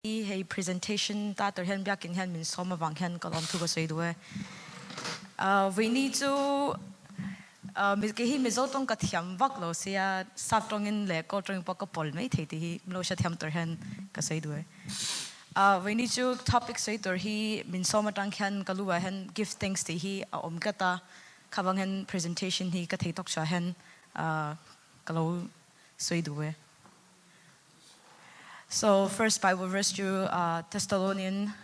Hei presentation ta tur hian biakin hian min sawm avang hian ka lawmthu ka sawi duh e. Vawiini chu kei hi Mizo tawng ka thiam vak lo sia sap tawngin leh kawl tawngin pawh ka pawl mai thei tih hi min lo hrethiam tur hian ka sawi duh e. Vawiini chu topic sawi tur hi min sawm atang hian ka lu ah hian give thanks tih hi a awm tlat a, khavang hian presentation hi ka thei tawk chhuah hian ka lo sawi duh e. So first Bible verse chu Thessalonian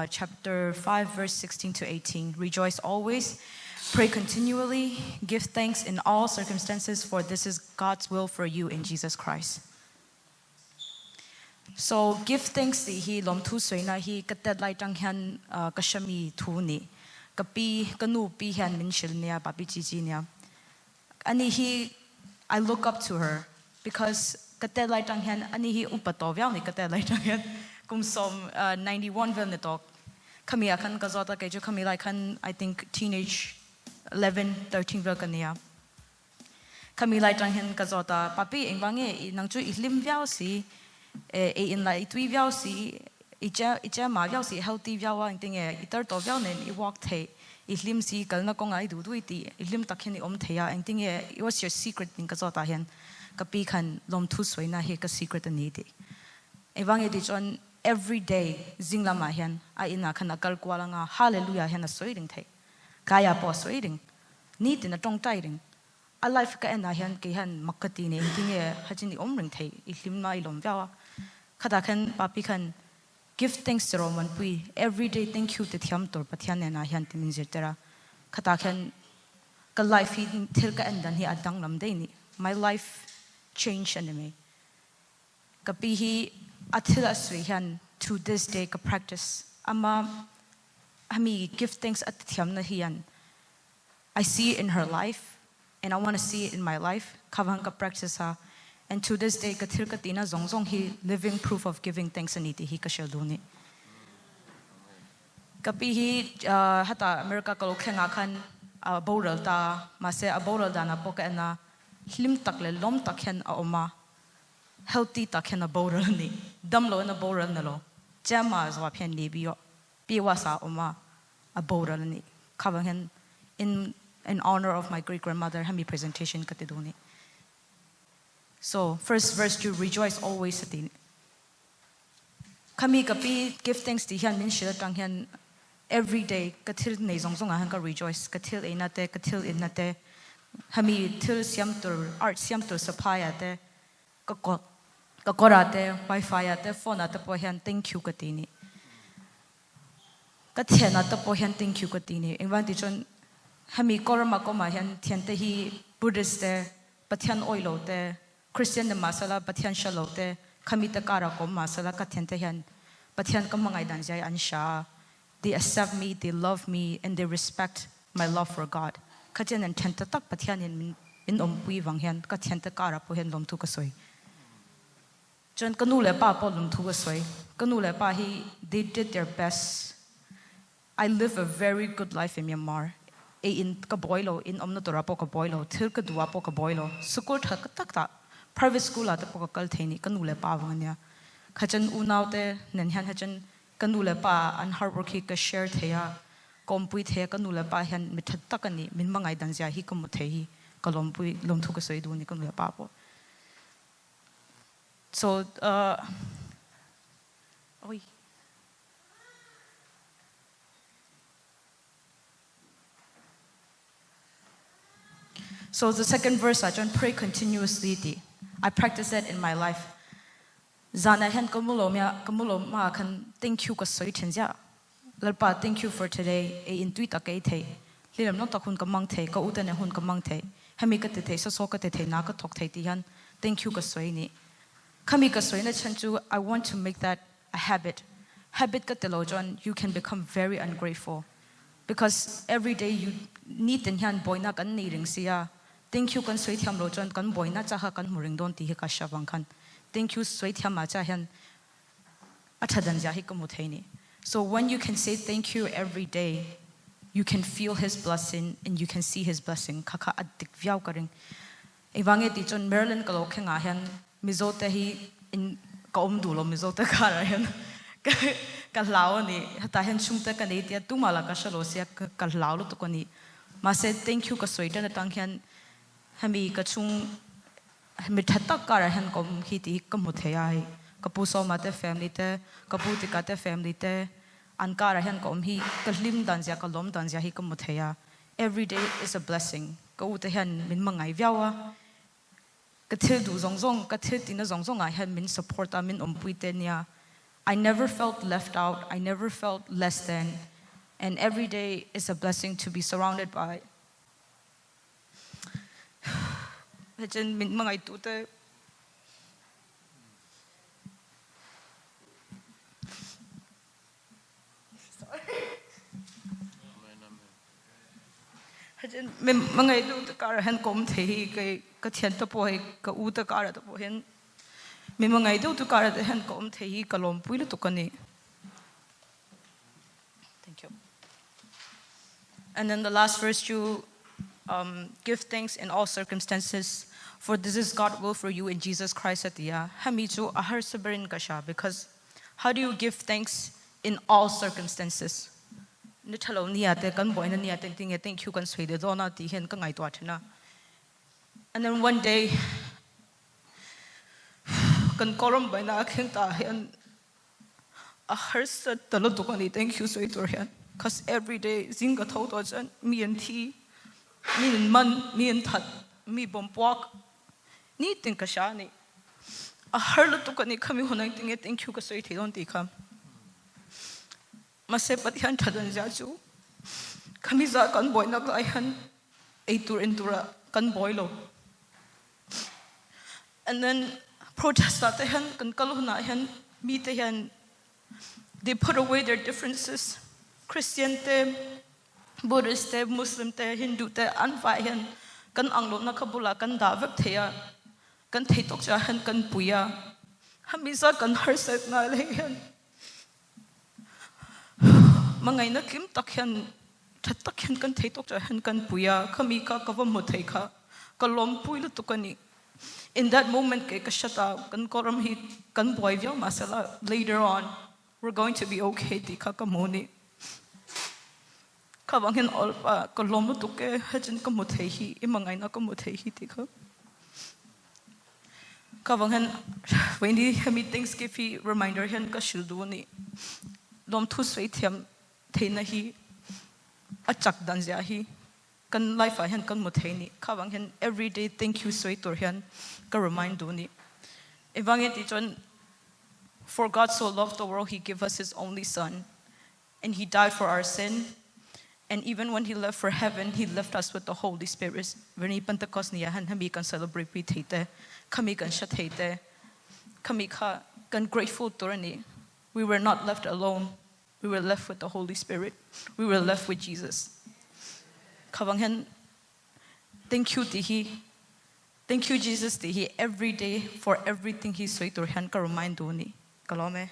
chapter 5 verse 16 to 18. Rejoice always, pray continually, give thanks in all circumstances for this is God's will for you in Jesus Christ. So give thanks tih hi lawmthu sawina hi ka tet lai tang hian ka hrami thu ni. Ka pi, ka nu pi hian min hrilh nia, papi chi chi nia. Ani hi I look up to her because ka tet lai tang hian ani hi upa tawh viau ni ka tet lai tang hian kum sawm 91 vel ni tawh khami ah khan ka zawt a kei chu khami lai khan I think teenage 11 13 vel ka nia khami lai tang hian ka zawt a papi engvang nge i nang chu i hlim viau si ei in lah i tui viau si i che i che mah viau si i healthy viau a engtin nge i tar tawh viau nen i walk theih i hlim si kalna kawngah i duh duh i tih i hlim tak hian i awm thei a engtin nge what's your secret tiin ka zawt ah hian ka pi khan lawmthu sawiina hi ka secret a ni tih engvang nge tih chuan everyday zing lamah hian a inah khan a kal kual anga hallelujah hian a sawi reng theih tlaiah pawh a sawi reng nitin a tawngtai reng. A life ka en ah hian kei hian mak ka ti nei engtin nge hachin i awm reng thei i hlim na i lawm viau a khatah khan papi khan give thanks ti rawh Muanpui everyday thank you ti thiam tur Pathian nen ah hian ti min zirtir a khatah khan ka life hi thil ka en dan hi a danglam daih ni my life change a ni mai ka pi hi a thil a sawi hian to this day ka practice ama hemi give thanks a ti thiam na hian I see it in her life and I want to see it in my life kha vang ka practice a and to this day ka thil ka tihna zawng zawng hi living proof of giving thanks a ni tih hi ka hrilh duh ni. Ka pi hi heta America ka lo thleng ah khan a boral ta a mahse a boral danah pawh ka en a hlim tak leh lawm tak hian a awm a healthy tak hian a boral a ni dam loin a boral na lo chiama zawp hian ni bik pi wasa a awm a a boral a nih. Kha vang hian in in honor of my great grandmother hemi presentation ka ti duh ni. So first verse chu rejoice always a ti ni. Khami ka pi give thanks tih hian min hrilh atang hian every day ka thil nei zawng zawng ah hian ka rejoice ka thil eina te ka thil inna te hemi thil siam tur art siam tur supply ah te ka ka kawr ah te wifi ah te phone ah te pawh hian thank you ka ti ni. Ka thianah te pawh hian thank you ka ti ni. Engvang tih chuan hemi Kawrama kawmah hian thiante hi Buddhist te, Pathian awih lo te, Christian ni mahsela Pathian hre lo te, khami te karah ka awm mahsela ka thiante hian Pathian ka hmangaih dan zia hi an hria a. They accept me, they love me and they respect my love for God. Kha chian an thiante tak Pathianin min min awmpui vang hian ka thiante karah pawh hian lawmthu ka sawi. Chuan ka nu leh pa pawh lungthu a sawi. Ka nu leh pa hi they did their best. I live a very good life in Myanmar. Ei in ka buai lo, in awmna turah pawh ka buai lo, thil ka duhah pawh ka buai lo. Sikul tha tak tak private school ah te pawh ka kal thei nih ka nu leh pa vang ania. Kha chen unau te nen hian kha chen ka nu leh pa an hard work hi ka share thei a, ka awmpui thei a, ka nu leh pa hian mi tha tak a ni, min hmangaih dan zia hi ka hmu thei hi ka lawmpui lawmthu ka sawi duh a ni ka nu leh pa pawh. So, oi. So the second verse ah chuan pray continuously tih I practice that in my life. Zanah hian ka mu lo mia ka mu lo hmaah khan thank you ka sawi thin ziah. Lalpa thank you for today ei in tui tak ka ei thei hlilam nawm tak hun ka hmang thei ka u te nen hun ka hmang thei hemi ka ti thei saw saw ka ti thei na ka thawk thei tih hian thank you ka sawi ni khami ka sawi na chhan chu I want to make that a habit habit ka ti lo chuan you can become very ungrateful because everyday you nitin hian buaina kan nei reng si a thank you kan sawi thiam lo chuan kan buaina chah kha kan hmu reng dawn tih hi ka hria vang khan thank you sawi thiam ah chiah hian A tha dan zia hi ka hmu thei ni. So when you can say thank you every day, you can feel his blessing and you can see his blessing kha kha a dik viau ka ring. Engvang nge tih chuan Maryland ka lo thleng ah hian Mizo te hi in ka awm duh lo Mizo te kar ah hian. Ka hlau a ni. Hetah hian chhungte ka nei tia tumah lah ka hre lo sia ka hlau lutuk a ni. Mahse thank you ka sawi tan atang hian hemi ka chhung mi tha tak karah hian ka awm hi tih hi ka hmu thei a hei. Ka pu Sawma te family te, ka pu Tika te family te an karah hian ka awm hi ka hlim dan zia ka lawm dan zia hi ka hmu thei a. Every day is a blessing. Ka ute hian min hmangaih viau a. Ka thil duh zawng zawng, ka thil tihna zawng zawngah hian min support a, min awmpui te nia. I never felt left out, I never felt less than and every day is a blessing to be surrounded by hechin min hmangaihtu te. Hmangaih duh te karah hian ka awm thei hi kei ka thiante pawh hei ka u te karah te pawh hian mi hmangaih deuh te karah te hian ka awm thei hi ka lawmpui lutuk a ni. Thank you. And then the last verse chu um, give thanks in all circumstances for this is God will for you in Jesus Christ a ti a. Hemi chu a harsa berin ka hria because How do you give thanks in all circumstances? Ni tha lo nia te, kan buaina nia te engtin nge thank you kan sawi leh dawn a tih hian ka ngaihtuah thin a. And then one day kan kawram buaina a thleng ta hian a harsa ta lutuk a ni thank you sawi tur hian. Cause every day zing ka tho tawh chuan mi an thi, mi an man, mi an that, mi bawm puak Nitin ka hria a ni. A har lutuk a ni kha mi hun engtin nge thank you ka sawi thei dawn tih kha. Mahse Pathian tha dan zia chu khami zah kan buai nak lai hian ei tur en turah kan buai lo. And then protest ah te hian kan kal hunah hian mite hian they put away their differences. Christian te Buddhist te, Muslim te, Hindu te an vai hian kan ang lohna kha bulah kan dah vek thei a, kan thei tawk chiah hian kan pui a, hemi zat kan harsat ngai lai hian hmangaihna tlim tak hian tha tak hian kan thei tawk chiah hian kan pui a, khami kha ka va hmu thei kha ka lawmpui lutuk a ni. In that moment kei ka hrat a, kan kawram hi kan buai viau mahsela later on We're going to be okay tih kha ka hmu ni. Kha vang hian awlpa ka hlawm lutuk e, hechin ka hmu thei hi, i hmangaihna ka hmu thei hi tih kha. Kha vang hian vawiini hemi Thanksgive hi reminder hian ka hrilh duh a ni. Lawmthu sawi thiam theihna hi a chak dan zia hi kan life ah hian kan hmu thei ni. Kha vang hian everyday thank you sawi tur hian ka remind duh a ni. Engvang nge tih chuan For God so loved the world he give us his only son and he died for our sin and even when he left for heaven he left us with the Holy Spirit Vani Pentecost ni ah hian hemi kan celebrate pui thei te khami kan hre thei te khami kha kan grateful tur a ni. We were not left alone. We were left with the Holy Spirit. We were left with Jesus. Kha vang hian thank you tih hi thank you Jesus tih hi every day for everything hi sawi tur hian ka remind duh a ni. Ka lawm e.